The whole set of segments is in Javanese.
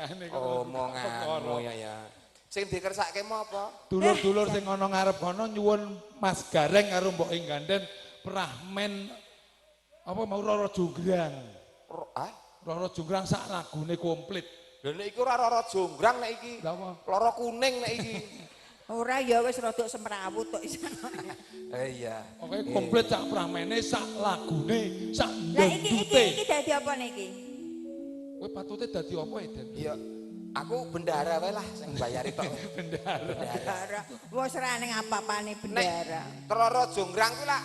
Omongane kok. Omonganmu ya ya. Sing dikersake mau apa? Dulur-dulur sing ana ngarep kono nyuwun Mas Gareng karo Mbok Ganden prahmen apa mau Roro Jonggrang. Ah? Roro Jonggrang sak lagune komplit. Lho nek iki ora Roro Jonggrang nek iki. Lha apa? Loro kuning nek iki. Ora ya wis rada semrawut kok iso. Iya. Pokoke komplit sak prahmene, sak lagune, sak Lah iki iki ndandute. iki dadi apa niki? Kowe patute dadi apa, Eden? Iya. Aku bendahara wae lah sing bayari tok. Bendahara. Bendahara. Wis ora ning apa-apane bendahara. Nek Roro Jonggrang kuwi lak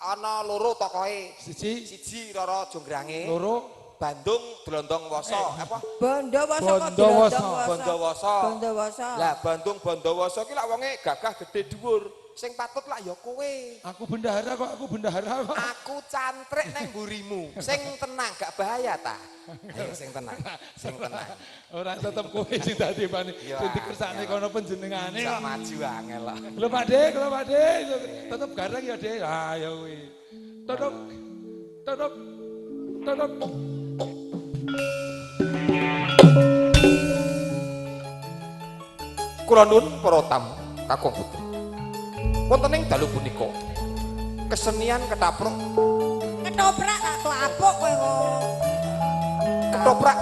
ana loro tokohe. Siji, Siji Roro Jonggrange, loro, Bandung Blondong Woso, apa? Bondowoso kok Bondowoso. Bondowoso. Bondowoso. Lah Bandung Bondowoso ki lak wonge gagah gedhe dhuwur. Sing patut lak ya kowe. Aku bendahara kok, aku bendahara kok. Aku cantrik neng mburimu. Sing tenang gak bahaya ta? Ayo sing tenang, sing tenang. Ora tetep kowe sing dadi pani. Iya, Sing dikersakne iya. kono panjenengane Sak kok. maju angel lah. Lho Pak De, lho Pak De, tetep gareng ya De. Ah ya kuwi. Tetep tetep tetep. Kula nuwun para tamu kakung putri. Wonten ing dalu punika kesenian ketaprak Ketoprak tak tua apuk kowe kok. Ketoprak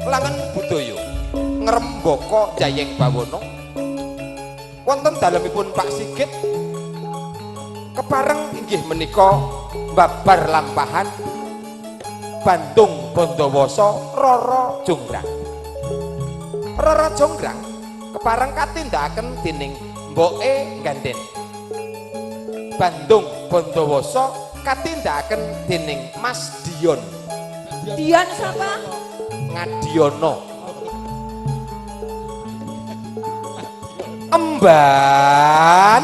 langen budaya ngrembaka jayeng bawana. Wonten dalemipun Pak Sigit kepareng inggih menika babar lampahan Bandung Bondowoso Roro Jonggrang. Roro Jonggrang kepareng katindakaken dening Mboke Ganden. Bandung Bondowoso katindakaken dening Mas Dion. Dion sapa? Ngadiono. Emban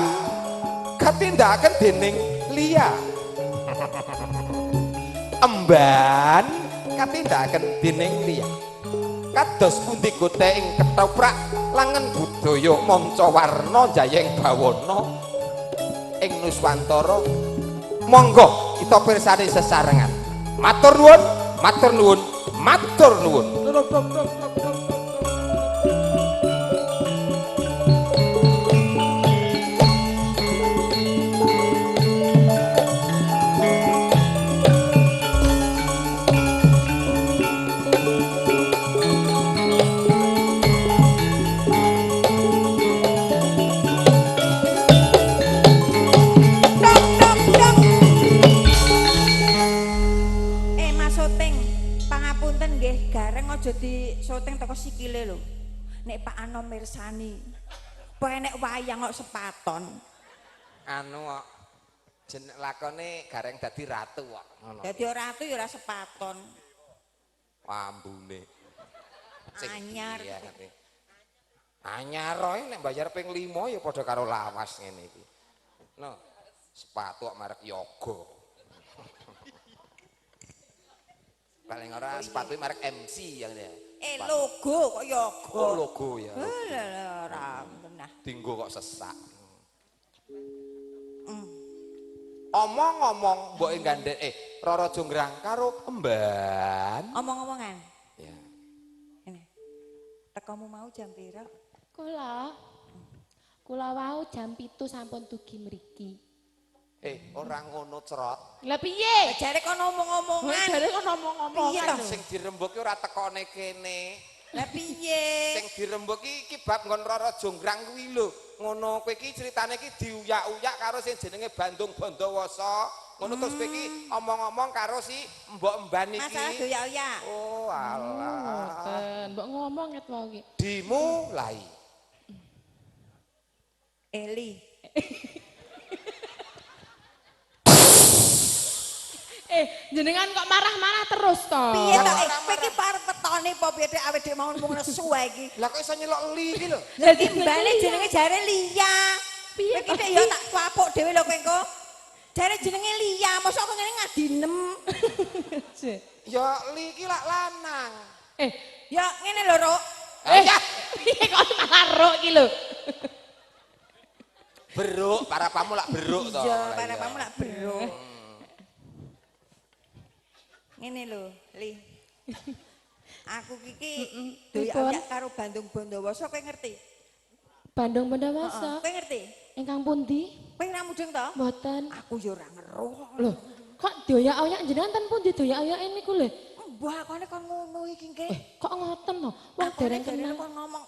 katindakaken dening Lia. Emban katindakaken dening Lia. Kados pundi gote ing ketoprak langen budaya manca warna jayeng bawana ing Nuswantara. Monggo kita pirsani sesarengan. Matur nuwun, matur nuwun, matur nuwun. Tok tok tok tok tok. Dok dok dok. Mas Soting, pangapunten nggih, Gareng aja di syuting teko sikile lho. Nek Pak Anom mirsani. Apa enek wayang kok sepaton. Anu kok jeneng lakone Gareng dadi ratu kok ngono. Dadi ratu ya ora sepaton. Ambune. Anyar. Iya, ngerti. Anyar ae nek bayar ping 5 ya padha karo lawas ngene iki. No, sepatu kok merek Yoga. Paling ora sepatu merek MC yang dia. Logo kok Yoga. Oh, logo ya. Lah ora genah. Dinggo kok sesak. Omong-omong mboke ganden Roro Jonggrang karo Emban. Omong-omongan. Ya. Ini. Tekomu mau jam pira? Kula wau jam 7 sampun dugi mriki. Ora ngono cerot. Lah piye? Jare kono omong-omongan. Jare kono omong-omongan. Sing dirembuk ki ora tekone kene. Lah piye? Sing dirembuk iki bab nggon Roro Jonggrang kuwi lho. Ngono kowe iki critane iki diuyak-uyak karo sing jenenge Bandung Bondowoso. Ngono terus kowe iki omong-omong karo si Mbok Emban iki. Masalah doyak-oyak. Oh alah. Ngoten, mbok ngomong ket wau iki. Dimulai. Eli. Jenengan kok marah-marah terus to? Piye to? Kowe iki parep petone apa piye dek awake dhewe mau ngomong nesu ae iki. Lah kok iso nyelok Li iki lho? Lah timbale jenenge jare Lia. Piye Kowe iki dek ya tak kuapuk dhewe lho kowe engko. Jare jenenge Lia, mosok kok ngene ngadinem. Ya Li iki lak lanang. Ya ngene lho, Ruk. Ya Piye kok malah ruk iki lho? Beruk, parapamu lak beruk to. Iya, parapamu lak beruk. Ngene lho, Li. Aku iki Pripun? doyak karo Bandung Bondowoso kowe ngerti? Bandung Bondowoso. Kowe ngerti? Ingkang pundi? Kowe ora mudeng to? Mboten. Aku ya ora ngeruh. Lho, kok dioyak-oyak jenengan ten pundi dioyak-oyake niku lho? Mbah akone kon ngono iki nggih. Eh, kok ngoten to? Wong dereng kenal. Kon ngomong.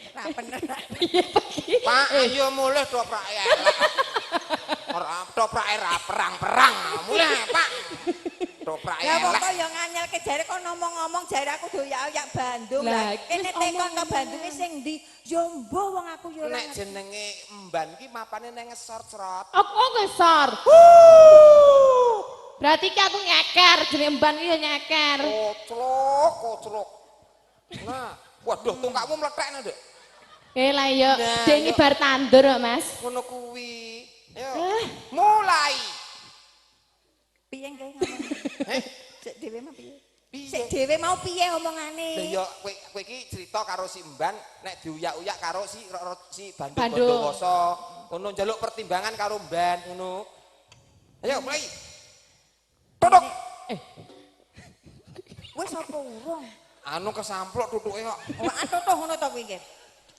Ra bener. Piye to iki? Pak, ayo mulih toprake elek. Ora toprake ra perang-perang. Mulih, Pak. Toprake Ya wong elek. kok ya nganyelke jare kon ngomong-ngomong jare aku doyak-oyak Bandung. Lah, Lah kene wis tekon to omong. Bandunge sing ndi? Ya mbah wong aku ya ora Nek jenenge emban ki mapane nang ngesor crot. Aku ngesor. Berarti ki aku nyeker, jenenge emban ki ya nyeker. Koclok, koclok. Nah, waduh tungkakmu mlethek Nduk. Eh lah iya, Nah, dek iki yo. bar tandur kok, Mas. Ngono kuwi. Ayo. Eh. Mulai. Piye nggih ngomong? Eh, Sik dhewe mau piye? piye? Sik dhewe mau piye omongane? Lah ya kowe kowe iki cerita karo si Emban nek diuyak-uyak karo si si Bandung Bandung. Bondowoso. Ngono njaluk pertimbangan karo Emban ngono. Ayo mulai. Tutuk. Eh, Wis apa urung? Anu kesamplok tutuke kok. Ora atutuh ngono to kuwi nggih.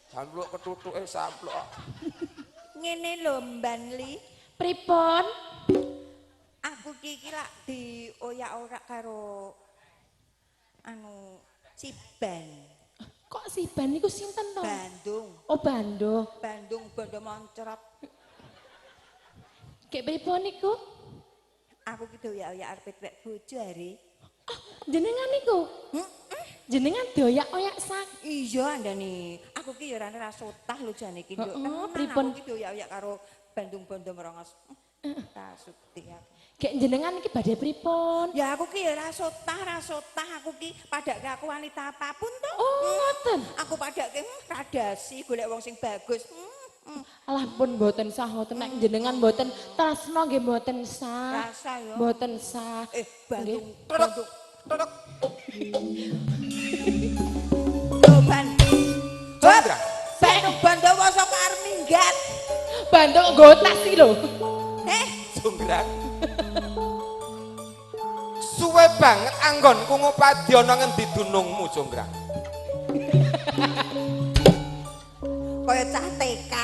Samplok ketutuke samplok. Ngene lho Mbanli, pripun? aku ki iki lak dioyak-oyak karo anu Ciban, Kok si Ban niku sinten to? Bandung, Oh, Bandung. Bandung Bondo Moncrot. Kek pripun niku? Aku ki dioyak-oyak arep wek bojo are. Ah, jenengan niku. Jenengan dioyak-oyak sak. Iya andane. Aku ki ya ora ora sotah lho jane iki nduk. Heeh, Tenan, pripun? Aku ki dioyak-oyak karo Bandung Bondo Merongos. Ra sudi aku. Kek jenengan iki badhe pripun? Ya aku ki ya ora sotah, ora sotah aku ki padake aku wanita apapun to. Oh, ngoten. Aku padake radasi golek wong sing bagus. Alah pun mboten sah ngoten nek jenengan mboten tresno nggih mboten sah. Rasa ya. Mboten sah. Eh Bandung, Tutuk. Tutuk. Lho Ban. Jonggrang. Bandung Bondowoso kok arep minggat. Bandung nggo tas iki lho. Eh, Jonggrang. Suwe banget anggonku ngupadi ana ngendi dunungmu, Jonggrang. kaya cah TK.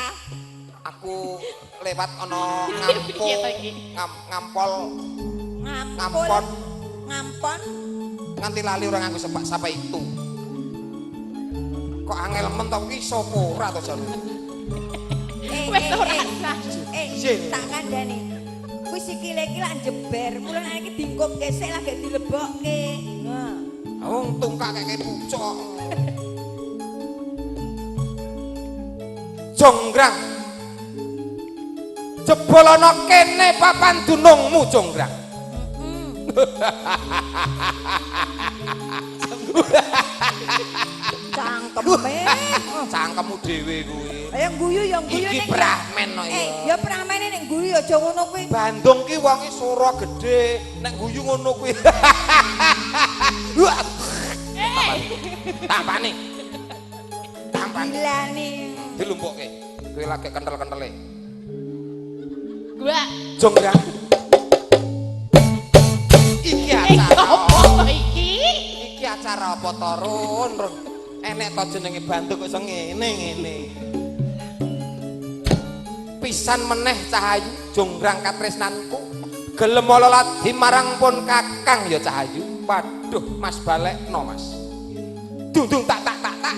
Aku lewat ana ngampo Piye to iki? ngampol Ngampun. Ngampon. Ngampon. nganti lali ora nganggo sepak sapa itu. Kok angel men to ki sapa ora to jan? Eh, Wis eh, ora eh. sah. Eh, Sing. tak kandhani. Kuwi sikile iki lak jeber. Mula nek iki dingkupke sik lagi dilebokke. Nah. Wong tungkak kaya pucuk. Jonggrang. Jebul ana kene papan dunungmu, Jonggrang. Cangkeme. Cangkemmu dhewe kuwi. Ayo guyu ya guyu Iki ning. Brahman no Eh, ya. ya pramene nek guyu aja ngono kuwi. Bandung ki wonge sora gedhe, nek guyu ngono kuwi. Wah. Tampane. Tampane. Gilane. Dilumpukke. Kuwi lagi kentel-kentele. Gua Jonggrang. Iki acara. opo to iki? Iki acara apa to, Run? Run? Enek to jenenge Bandung kok iso ngene ngene. Pisan meneh Cahayu jonggrang katresnanku. Gelem ala ladi marang pun Kakang ya Cahayu. Waduh, Mas balekno, Mas. Dung dung tak tak tak tak.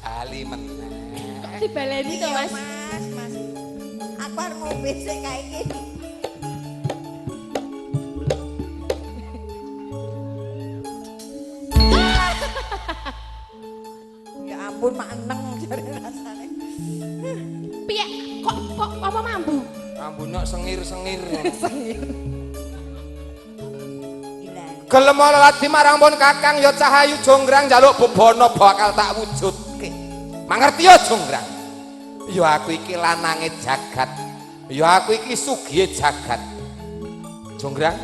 Ali meneh. Kok dibaleni to, Iya, Mas? Mas, Mas. Aku arep ngombe sik kae iki. Ya ampun mak eneng jare rasane. Piye? Kok kok apa mambu? Ambune sengir-sengir. Sengir. Gilane. Gelem ala ladi marang pun Kakang ya Cahayu Jonggrang njaluk bebana bakal tak wujudke. Mangerti ya Jonggrang? Ya aku iki lanange jagat. Ya aku iki sugihe jagat. Jonggrang.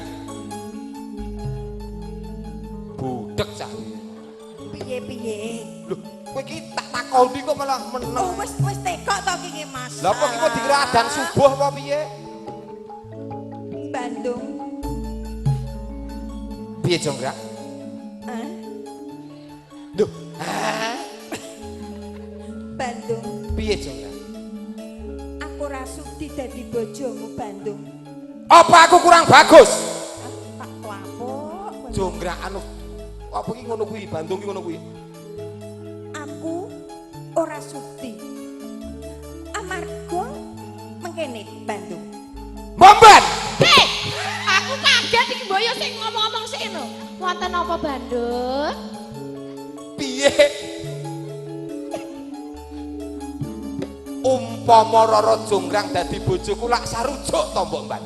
Budek cah. Piye-piye? Loh, Kowe iki tak takoni kok malah meneng. Oh wis wis tekok to ki Mas. Lah apa ki kok dikira adan subuh apa piye? Bandung. Piye Jonggrang? Eh? Duh. Hah? Bandung. Piye Jonggrang? Aku ora sudi dadi bojomu Bandung. Apa aku kurang bagus? Ah, tak lapuk. Jonggrang anu apa ki ngono kuwi Bandung ki ngono kuwi? Aku ora sudi. Amarga mengkene Bandung. Momben. Hei, aku kaget iki mbok yo sing ngomong-ngomong sik lho. Wonten apa Bandung? Piye? Umpama Roro Jonggrang dadi bojoku lak sarujuk to mbok Mban.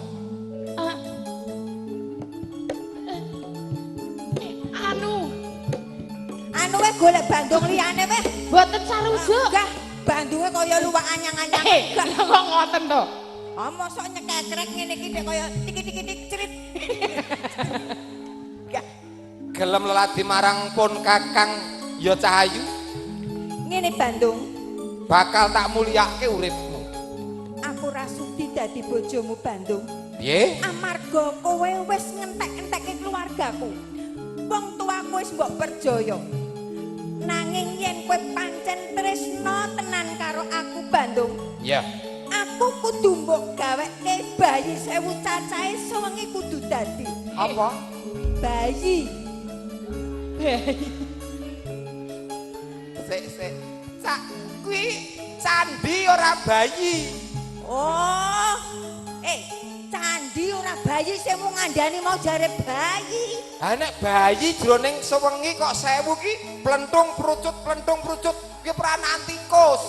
Anu, Anu weh golek Bandung liyane weh. mboten sarujuk. Gah, Bandunge kaya luwak anyang-anyang. Eh, Gah. lha kok ngoten to? Ah mosok nyekekrek ngene iki nek kaya tik-tik-tik cerit. Gah, Gelem leladi marang pun Kakang ya Cahayu ngene Bandung, bakal tak mulyake uripmu. aku ora sudi dadi bojomu Bandung. Piye? Amarga kowe wis ngentek-entekke keluargaku. Wong tuaku wis mbok perjaya. Nanging yen kowe pancen tresna tenan karo aku Bandung, Iya. aku kudu mbok gaweke bayi 1000 cacahe sewengi kudu dadi. Apa? Bayi. Sik sik. Cak kuwi candi ora bayi. Oh. Candi ora bayi sing mung ngandani mau jare bayi. Ha nek bayi jroning sewengi kok 1000 ki plentung prucut ki peranan tikus.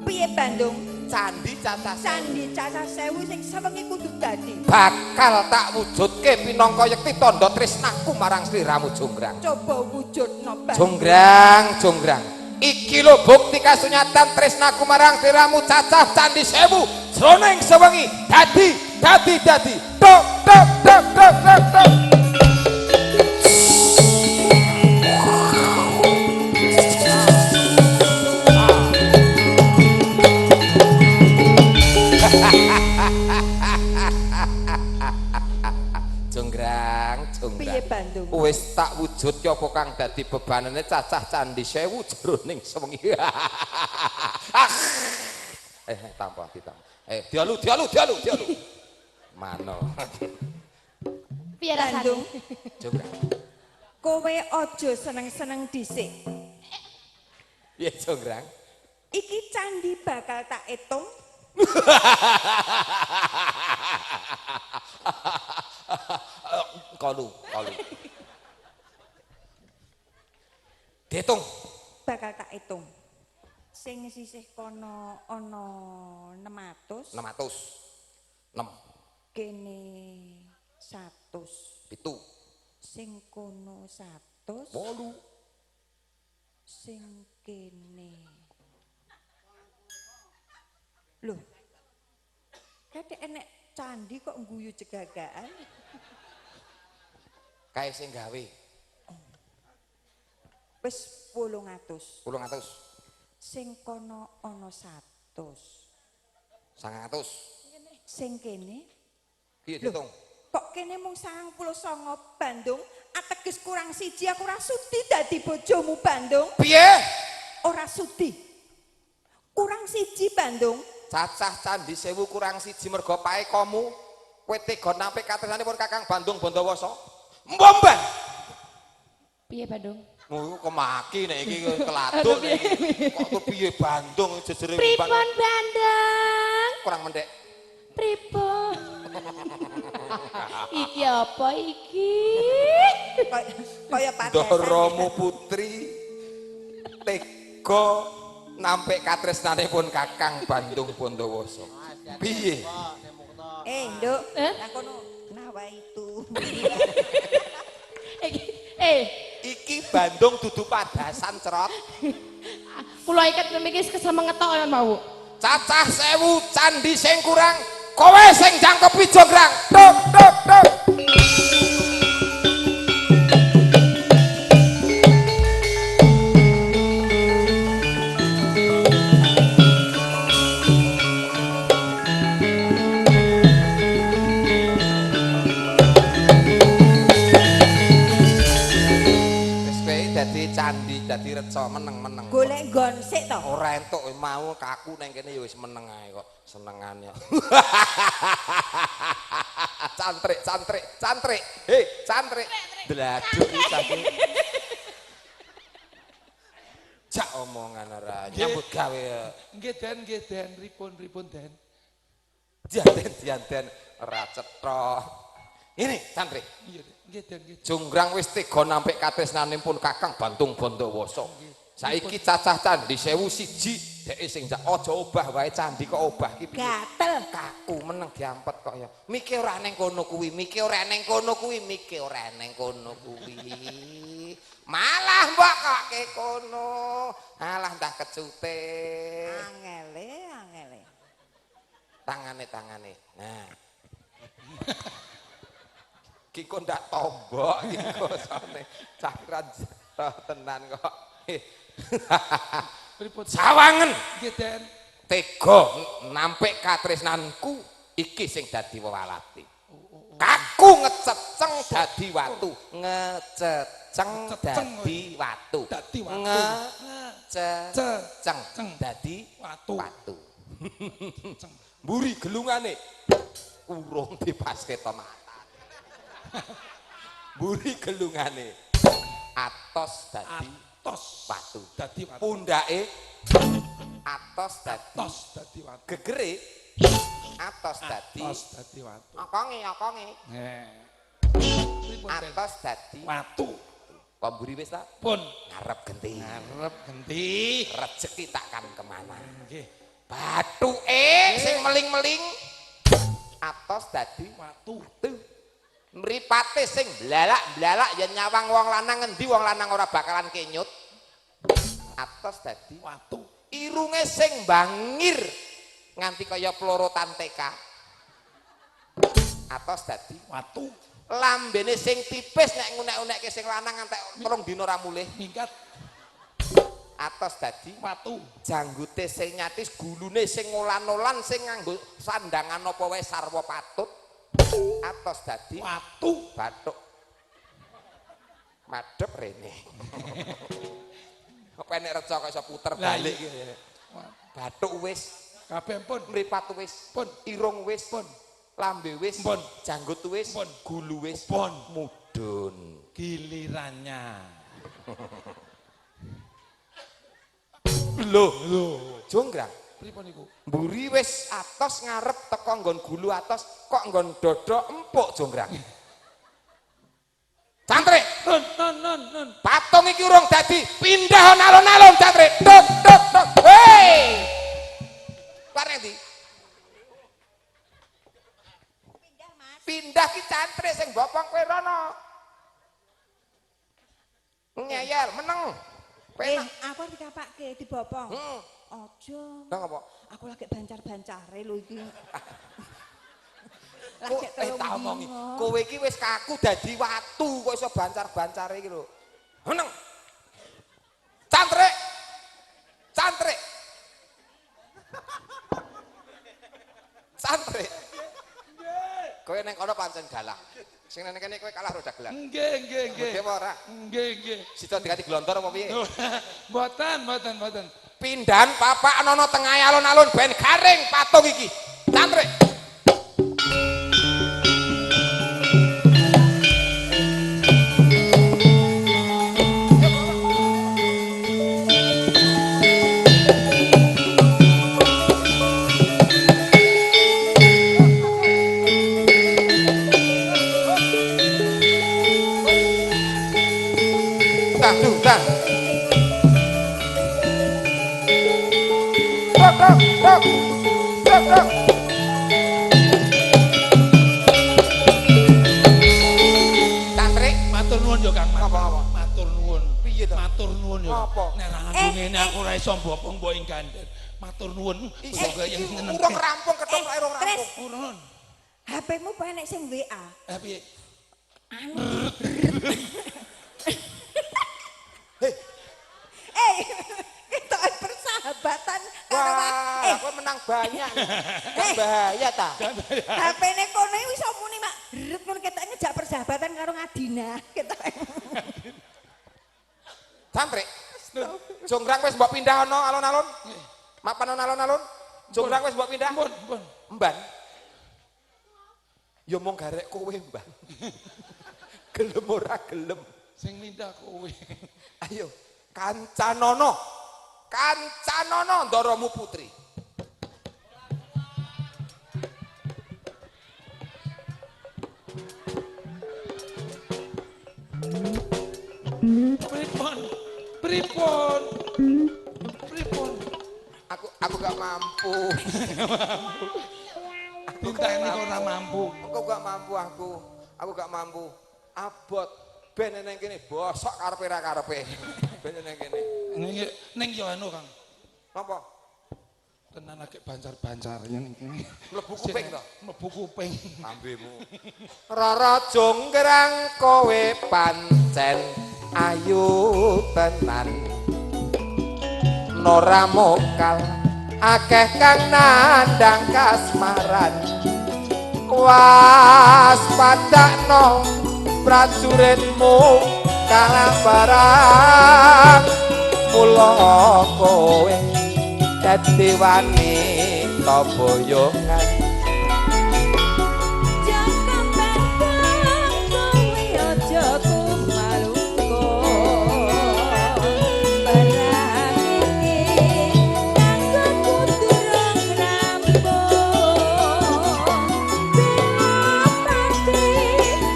Piye Bandung? Candi cacah sewu. Candi cacah 1000 sing sewengi kudu dadi. Bakal tak wujudke pinangka yekti tandha tresnaku marang sliramu Jonggrang. Coba wujudno Bandung. Jonggrang, Jonggrang. Iki lho bukti kasunyatan tresnaku marang sliramu cacah candi 1000 jroning sewengi dadi dadi dadi. Tok tok tok tok tok tok. Jonggrang, Piye Jonggrang. Bandung? Wis tak wujudke apa kang dadi bebanane cacah candi 1000 jroning sewengi. Tampa ditampa. Dialu dialu dialu dialu. Mano. Piye rasane? Bandung, Jonggrang. kowe aja seneng-seneng dhisik. Piye Jonggrang? Iki candi bakal tak etung. Kalu, kalu. Ditung. Bakal tak hitung. Sing sisih kono ana 600, 600. 6 kene 100. 7 Sing kono 100, 8 sing kene. Loh. Kate enek candi kok ngguyu jegagaan. Kae sing gawe Wis 800. 800. Sing kono ana 100. 900. Sing kene Piye ditung? kok kene mung 99 Bandung, ateges kurang siji aku ora sudi dadi bojomu Bandung. Piye? Ora sudi. Kurang siji Bandung. Cacah candi 1000 kurang siji mergo paekomu. Kowe tega nampik katresnane pun Kakang Bandung Bondowoso. Mbomban. Piye Bandung? Mu kemaki nek iki keladuk nek iki. Kok tuh piye Bandung jejere Pripun Bandung? kurang mendek. Pripun? Iki apa iki? Kaya patesan. Ndoromu putri tega nampik katresnane pun Kakang Bandung Bondowoso. Piye? Nduk, Eh? nang kono nawa itu. Iki Bandung dudu padasan cerot. Kula iket mriki kesel mengetok ya mau. Cacah 1000 candi sing kurang, kowe sing jangkepi Jonggrang. Tuk tuk tuk. reca meneng-meneng. Golek nggon sik to. Ora entuk mau kaku neng kene ya wis meneng ae kok senengane. Cantrik, cantrik, cantrik. Hei, cantrik. Dladuk iki saking. Jak omongan ora nyambut gawe. Nggih Den, nggih Den, pripun pripun Den. Dianten dianten ora cetha. Ini cantrik. Iya, nggih Den, nggih. Jonggrang wis tega nampik katresnane pun Kakang Bantung Bondowoso. Saiki cacah candi 1001 dheke sing jak aja obah wae candi kok obah ki piye? Gatel. Kaku meneng diampet kok ya. Mike ora neng kono kuwi, mike ora neng kono kuwi, mike ora neng kono kuwi. Malah mbok kok ke kono. Alah ndah kecute. Angele, angele. Tangane tangane. Nah. Ki kok ndak tombok iki kosone. Cakran tenan kok. Pripun? Sawangen Nggih Den. tega nampik katresnanku iki sing dadi wewalate. Kaku ngececeng dadi watu, ngececeng dadi watu. Dadi watu. Ngececeng dadi Watu. watu. Mburi gelungane urung dipaske to mata. Mburi gelungane atos dadi Atos watu. Dadi watu. Pundake atos dadi Atos dadi watu. gegere atos dadi Atos dadi watu. okonge okonge Heh. Pripun Den? atos dadi Watu. Kok mburi wis ta? Pun Ngarep genti. ngarep genti. Rezeki takkan kemana. Nggih. Bathuke sing meling-meling atos dadi Watu. watu. Mripate sing blalak-blalak yen nyawang wong lanang ngendi wong lanang ora bakalan kenyut. Atos dadi Watu. Irunge sing bangir nganti kaya plorotan TK. Atos dadi Watu. Lambene sing tipis nek ngunek-unekke sing lanang ngantek 3 dina ora mulih. Minggat. Atos dadi Watu. Janggute sing nyatis, gulune sing ngolan-olan sing nganggo sandangan apa wae sarwa patut. Atos dadi Watu. Bathuk. Madhep rene. Apa nek reca kok iso puter Lah balik. iya. Bathuk wis, Kabeh pun. mripat wis, Pun. irung wis, Pun. lambe wis, Pun. janggut wis, Pun. gulu wis, Pun. mudhun. Gilirannya. Lho, Lho. jonggrang. Pripun niku? Mburi wis atos ngarep teko nggon gulu atos kok nggon dada empuk jonggrang. Cantrik, Non non non non. patung iki urung dadi, pindah alun-alun cantrik. Tuk tuk tuk. Hei. Bareng ndi? Pindah, Mas. Pindah ki cantrik sing bopong kowe rono. Ngeyel, meneng. Penak. Aku arep dikapake dibopong. Heeh. Aja. Lah apa? Aku lagi bancar-bancare lho iki. Lagi tak omongi. Kowe iki wis kaku dadi watu kok iso bancar-bancare iki lho. Meneng. Cantrik. Cantrik. Cantrik. Kowe neng kono pancen dalang. Sing nang kene kowe kalah karo dagelan. Nggih, nggih, nggih. Nggih apa ora? Nggih, nggih. Sida diganti glontor apa piye? Mboten, mboten, mboten. Pindahan papak ana tengahe alun-alun ben garing patung iki. Cantrik. Tah, tuh, tah. Tok, tok, tok. Tok, tok. Cantrik. Matur nuwun yo Kang Mas. Apa, apa? Matur nuwun. Piye to? Matur nuwun yo. Apa? Nek ra nganggo ngene aku ora iso mbopong mbok ing gandhen. Matur nuwun. Semoga yang Iki nyenengke. urung rampung ketoprak urung Tris, rampung. Urun. HP-mu apa enek sing WA? Eh piye? Anu. Hei. Kita persahabatan karo Wah, aku menang banyak. Kan bahaya ta. HP-ne kono iku iso muni mak. Rut ngono ketok ngejak persahabatan karo Ngadina. Ketok. Cantrik. Jonggrang wis mbok pindah ana alun-alun. Mapan ana alun-alun. Jonggrang wis mbok pindah. Pun, pun. Emban. Ya mung garek kowe, Mbah. Gelem ora gelem. Sing mindah kowe. Ayo, kancanono. Kancanono ndaramu putri. Pripun? Pripun? Pripun? Aku gak mampu. Tinteni kok ora mampu. Aku gak mampu aku. Aku gak mampu. Abot ben neng kene bosok karepe ra karepe. Ben neng kene. Ning yo anu Kang. Napa? Tenan agek bancar-bancar ning kene. Mlebu kuping to? Mlebu kuping. Lambemu. Rara Jonggrang kowe pancen ayu tenan. Nora mokal akeh kang nandhang kasmaran. Waspadakno prajuritmu kalah barang. Mula kowe dadi wanita boyongan. Jaka Bandung kowe aja kumalungko. Perang iki kanggo durung rampung. Senopati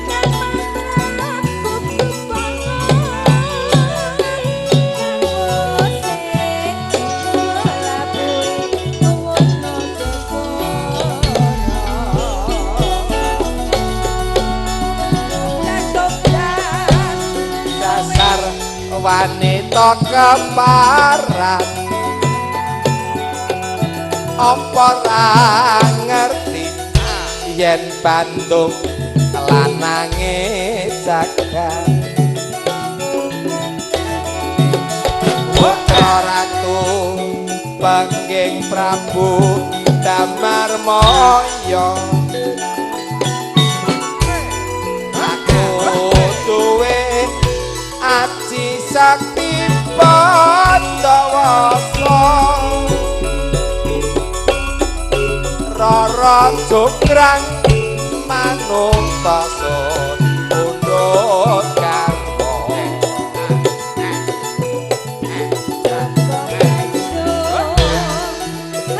kang Prabu Bawana. Dasar wanita keparat, apa ra ngerti yen Bandung lanange jagat. Putra Ratu Pengging Prabu Damarmaya, aku duwe aji sakti Pandawasa. Rara Jonggrang manungsa sun pundhut karma.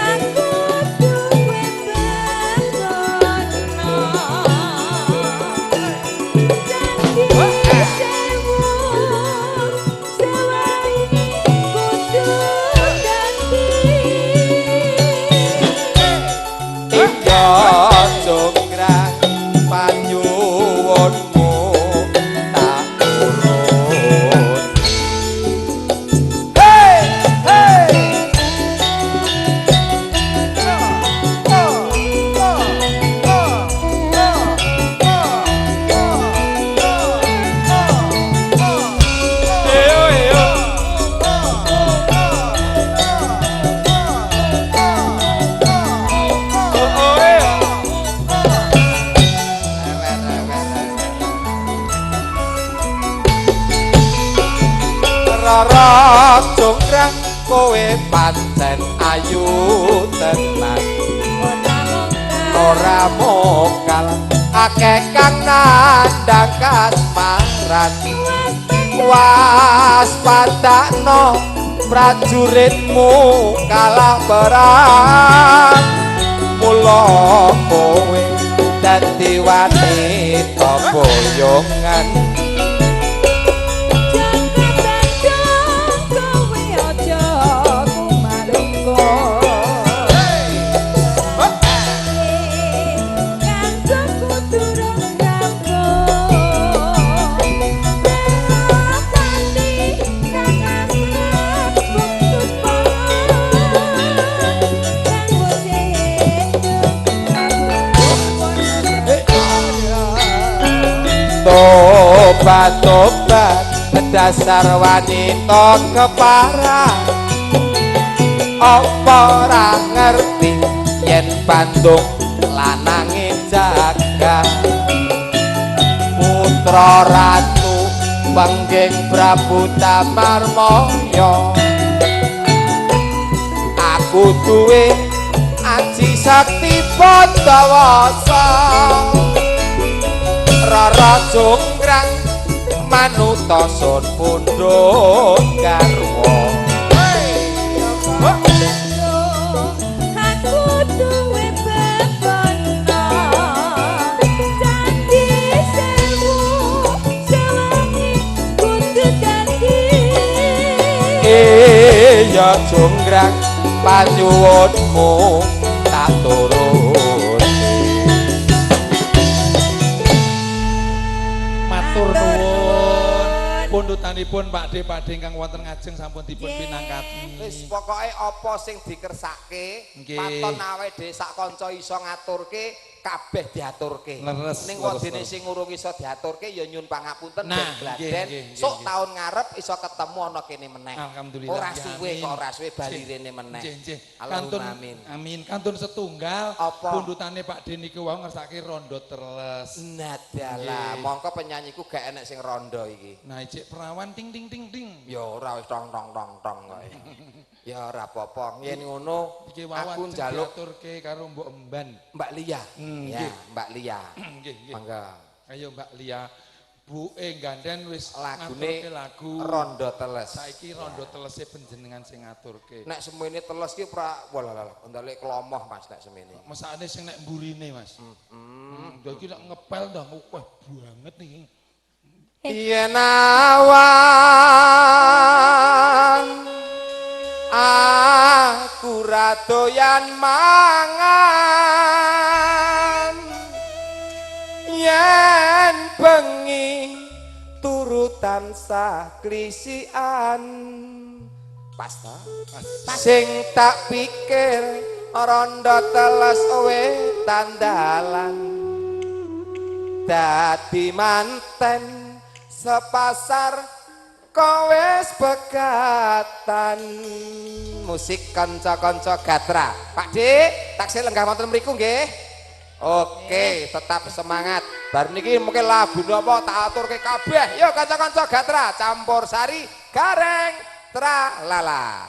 Aku duwe bagono. Candi sewu sewai kudu dadi. Iya Jonggrang panyuwunmu tak urut. Hey hey. Eyo eyo. Oh oh eyo. Rara Jonggrang kowe pancen ayu tenan. Ora mokal akeh kang nandhang kasmaran. Waspadakno prajuritmu kalah perang. Mula kowe dadi wanita boyongan. Jaka Bandung kowe aja kumalungko. Kanggo durung rampung. Senopati kang Prabu Bawana. Kang wis Tobat tobat dasar wanita keparat, apa ora ngerti yen Bandung lanange jagat. Putra Ratu Pengging Prabu Tamarmaya. Aku duwe aji sakti Pandawasa. Rara Jonggrang manuta sun pundhut garwa. Aku duwe bebono candi sewu sewangi kudu dadi. Iya Jonggrang panyuwunmu tak turuti. Matur Matur nuwun. nuwun. Pundutanipun Pak De, Pak De ingkang wonten ngajeng sampun dipun Nggih. pinangkati. Wis pokoke apa sing dikersake, Nggih. paton awake dhewe sak kanca iso ngaturke, kabeh diaturke. Leres, Ning leres, wedine leres. sing urung iso diaturke ya nyun pangapunten Nah, ben gladen. nggih, nggih, nggih, Sok nggih. taun ngarep iso ketemu ana kene meneh. Alhamdulillah. Ora Ya, suwe amin. kok ora suwe bali Nggih. rene meneh. Nggih, nggih. Kantun Allahumma amin. amin. Kantun setunggal Apa? pundutane Pak De niku wau ngersake rondo teles. Nadalah, Nggih. mongko penyanyiku gak enek sing rondo iki. Nah, ijik perawan ting ting ting ting. Ya ora wis tong tong tong tong kok. Ya ora apa-apa. Yen ngono Iki wau aku njaluk diaturke karo Mbok Emban. Mbak Lia. Hmm, Ya, nggih. Mbak Lia. Nggih, nggih. Mangga. Ayo Mbak Lia. Buke ganden wis Lagune ngaturke lagu Rondo Teles. Saiki rondo telese panjenengan sing ngaturke. Nek semene teles ki ora walah ndalek klomoh Mas nek semene. Mesakne sing nek mburine, Mas. Heeh. Iki nek ngepel dah wah banget iki. Yen awan aku ra doyan mangan, yen bengi turu tansah klisikan. Pas ta? Pas. Sing tak pikir rondo teles wetan dalan, dadi manten sepasar kowe pegatan. Musik kanca-kanca gatra. Pak D, taksih lenggah wonten mriku nggih. Oke, tetap semangat. Bar niki mungkin lagu napa tak aturke kabeh. Yo kanca-kanca gatra, campur sari, gareng, tra lala.